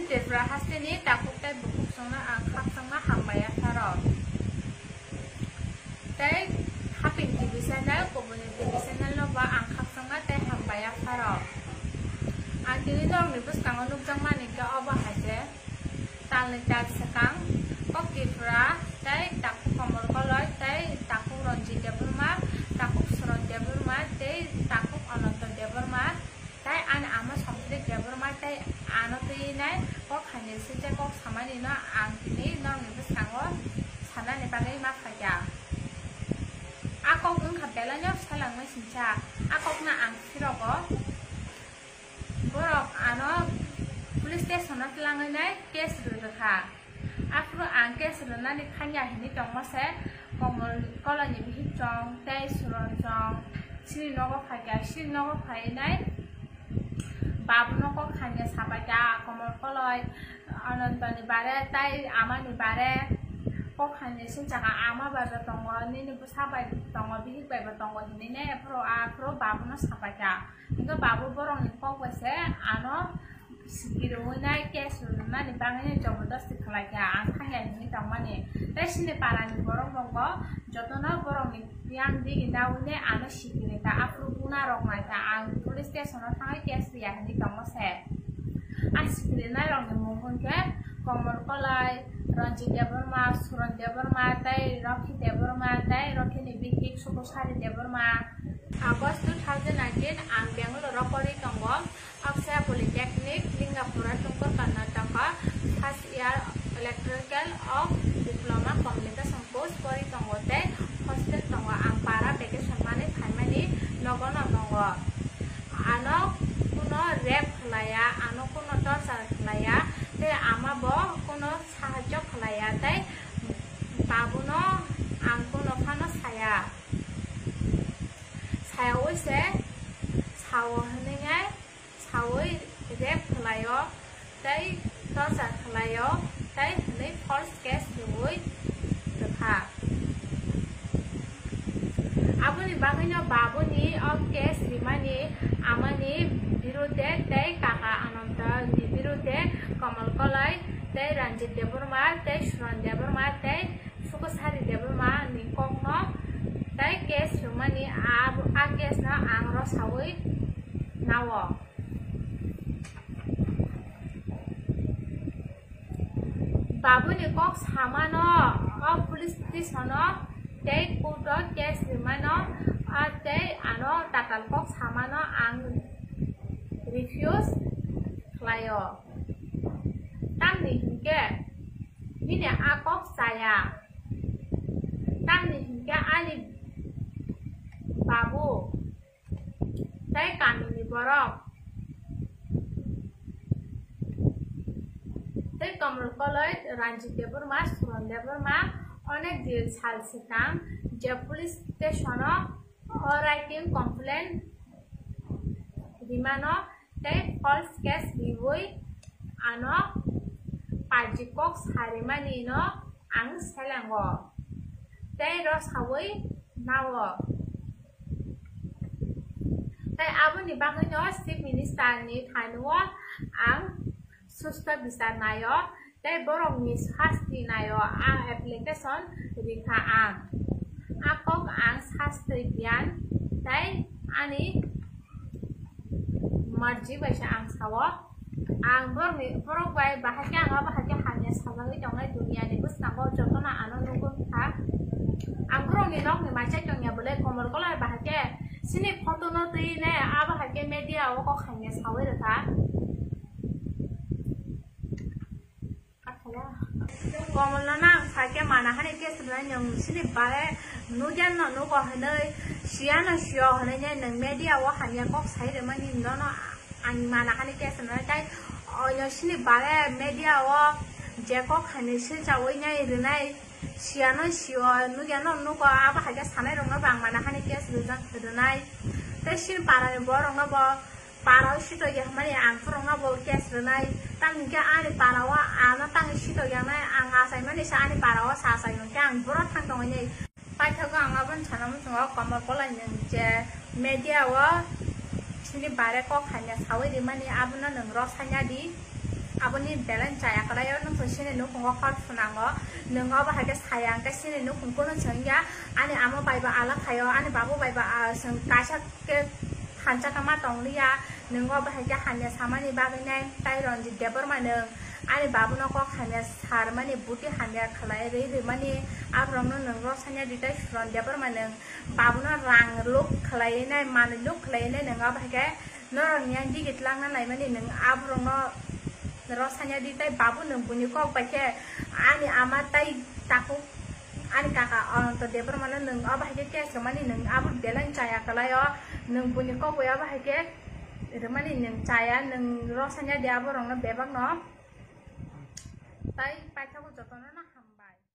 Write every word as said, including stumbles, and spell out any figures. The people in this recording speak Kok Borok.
Tripura hasteni takhuk tei bukhuk songno ang khakchangma hambai yapharo. Tei Haping T V channel, kubuni T V channel no bo ang khakchangma tei hambai yapharo. Ang tini norokni bwskango nukjakmani khe obo hai khe, talni tal swkang, kok Tripura tei takhuk Komol Koloi tei takhuk Ranjit Debbarma, takhuk Suron Debbarma tei takhuk Ananto Debbarma. Tei ani ama Somsri Debbarma tei ano twi nai kok hamya swijak kok samani no ang tini norokni bwskango sanani bagwi ma phaikha. A kok wngkha belai no selengmani singcha. A kok no ang phirogo. Borok ano police station o twlangwi nai case rwrwkha. Aphuru ang case rwnani thangya hinwi tongma se Komol Koloini bihik chong tei Suron chong chini nogo phaikha, chini nogo phainai babuno kok hamya sabaikha, Komol Koloi Anantoni bare tei amani bare kok hamya sinchakha, ama bai bo tongo, nini bwsa bai tongo, bihik bai bo tongo hinwi nai aphuru, aphuru babuno sabaikha. Hingke babu borokni kok bai se ano sikirwi nai case rwnani bagwi jabardasti khlai kha, ang thangya hinwi tongmani. Tei chini parani borok rokbo jotono borokni yang digi naui nai ano sikiri kha, aphuru buna rok nai kha, ang police station o thangwi case riya hinwi tongma se. A sikirinai rokni mung hwnkhe Komol Koloi, Ranjit Debbarma, Suron Debbarma, tei Rokhi Debbarma, tei Rokhini bihik Sukusari Debbarma. August two thousand nineteen, ang Bangalore o pori tongo. Akshaya Polytechnic, Lingapura, Tumkur, Karnataka, first year electrical of diploma communication course pori tongo tei hostel tongo. Ang para vacation mani phaimani nogono tongo. Ano kuno rape khlaiya, ano kuno torture khlaiya, tei ama bo kuno sahajyo khlaiya, tei babuno ang kuno phano saya. Sayaui se sao hwnwi nai, saui rape khlaio, tei torture khlaio, tei hwnwi false case riui rwkha. Aboni bagwino babuni o case rimani amani birudde tei kaka Anantoni birudde Komol Koloi tei Ranjit Debbarma tei Suron Debbarma tei Sukusari Debbarma ni kokno tei case rwmani, a, a case no ang rosaui nao. Babuni kok samano o police station o tei court o case rwmano, a, tei ano tatal kok samano ang refuse khlaio. Tamni hinkhe bini a kok chaya. Tamni hinkhe ani babu tei kamini borok tei Komol Koloi, Ranjit Debbarma, Suron Debbarma onek din sal swkang je police station o, o writing complaint rimano tei false case riui ano paji kok sarimani no ang selengo tei rosaui nao. Tei aboni bagwino Chief Minister ni phaino ang susto bichar naio tei borokni sasti naio, ang application rikha ang. A kok ang sasti biyan tei ani marji bai se ang sao. Ang borokni, borok bai bahai khe ang abo hai khe hamya sajagwi tongnai duniani bwskango jotono ano nugwi kha. Ang borokni nokni maichai tongya bwle Komol Koloi bahai khe chini photo no twi ne abo hai khe media o kok hamya sawi rwkha. Komol no nang sakhe mana hani case rwnai nwng sini bare nugyan no nugo hinwi siya no siyo hinwi nwng media o hamya kok sai rwmani nono ani mana hani case rwnai tai oino sini bare media o je kok hani silchawi nai rwnai siya no siyo nugyan no nugo abo hai khe sanai rok no bang mana hani case rwnai tei sini para ni borok no bo Para o sitokya hwnmani ang borokno bo case rwnai. Tamo hinkhe ani para o ano tangwi sitokya wngnai ang achaimani se ani para o sa achai hinkhe ang borok thang tongwi nai. Paithago ang aboni sana muchungo Komol Koloi nwng je media o chini bare kok hamya sawi rimani abono nwng rw sanya di. Abo Ni belai chaya kwlaio, nwng to sini nukhungo hor phunango, nwng obo hai khe saya hwnkhe sini nukhung kunu chwng ya, ani amo bai bo alak khaio, ani babu bai bo, ah, chwng kaisa khe thansa khe ma tong liya, nwng obo hai khe hamya samani bagwi nai, tai Ranjit Debbarma nwng ani babuno kok hamya sarmani, buti hamya khlai rwi rwmani, aborokno nwng rosanya di tai Suron Debbarma nwng babuno rang luk khlai nai, manwi luk khlai nai, nwng obo hai khe norokni ang digi tlangna naimani nwng aborokno rosanya di tai babu nwng buini kok bai khe ani ama tai takhuk ani kaka Ananto Debbarmano nwng obo hai khe case rwmani nwng abo belai chaya kwlaio, nwng buini kok bai obo hai khe rwmani nwng chaya, nwng rosanya di aborokno bebakno tai paithago jotono na.